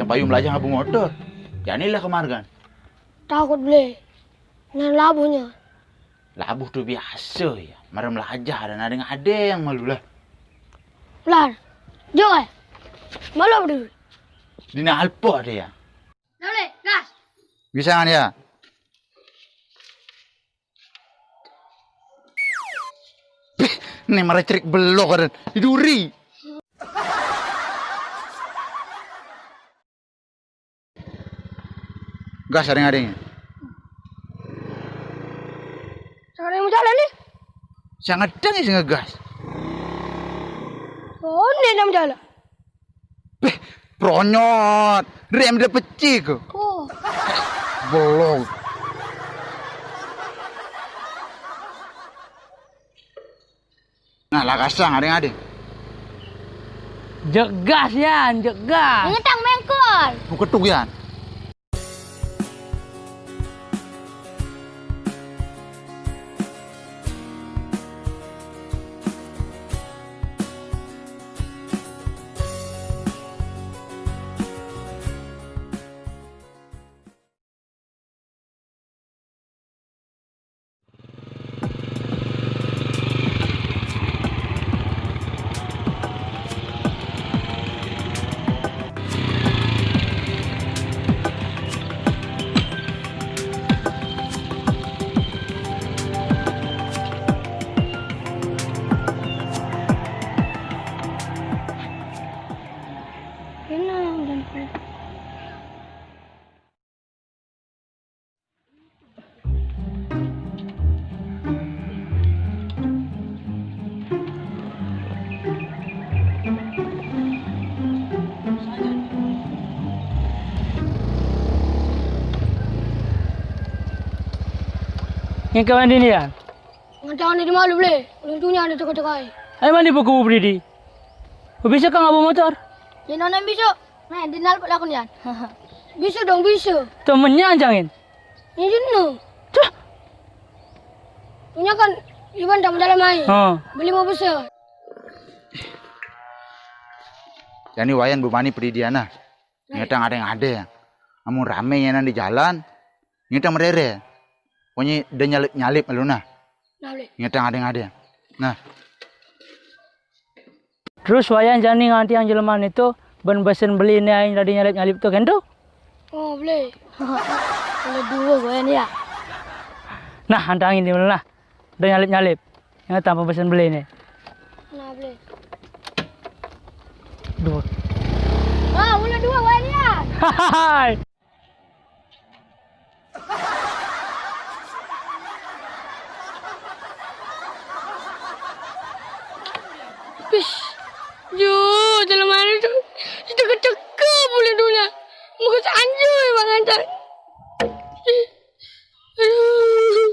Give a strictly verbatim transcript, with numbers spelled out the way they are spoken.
Payu melajah ngabu motor. Jani lah ke margan. Takut, Ble. Nah, labuhnya. Labuh tu biasa ya. Marem melajah ada ngadeng-ngadeng malu lah. Lar. Jo, eh. Malu apa dulu? Dina alpo ada ya. Dah boleh, gas. Bisa kan ya? Pih, ini marah cerik belok ada. Diduri. Gas ada ngadeng. Sekarang mau jalan nih. Sangat dang ya ngegas. Oh, ini enam jalan. Beh, pronyot. Rem dia pecik. Oh. Belum. Nah, lah kasang, ada, ada. Jegas, Yan, jegas. Ngetang mengkol. Buka tuh, Yan. Kena dan Yang kawan ini ya? Nganti ane di malu, Ble. Ulun tunya ane teka-tekai. Ai mandi buku beli di. Bisa kang abu motor? Ya, nona bisa. Nah, di nalpot lakon, Yan. Bisa dong, bisa. Temennya anjangin. Ini jenuh. Tuh. Punya kan Iban tak dalam ai. Oh. Beli mau besar. Jani wayan bumani pedidiana. Ngetang ada yang ada. Amun rame ya nang di jalan. Ngetang merere. Pokoknya udah nyalip-nyalip lu nah. Nah, Ble. Ngetang ada yang ada. Nah. Terus wayan jani nganti yang jeleman itu ben besen beli ini aing tadi nyalip-nyalip tuh kan tuh. Oh, Ble. Ada dua wayan ya. Nah, antangin di mana lah. Udah nyalip-nyalip. Yang tanpa besen beli ini. Nah, Ble. Dua. Wah, udah dua wayan ya. Hai. Pis. Yo, dalam hari tu. Kita keteka boleh dulu. Muka sanjung banget. Aduh.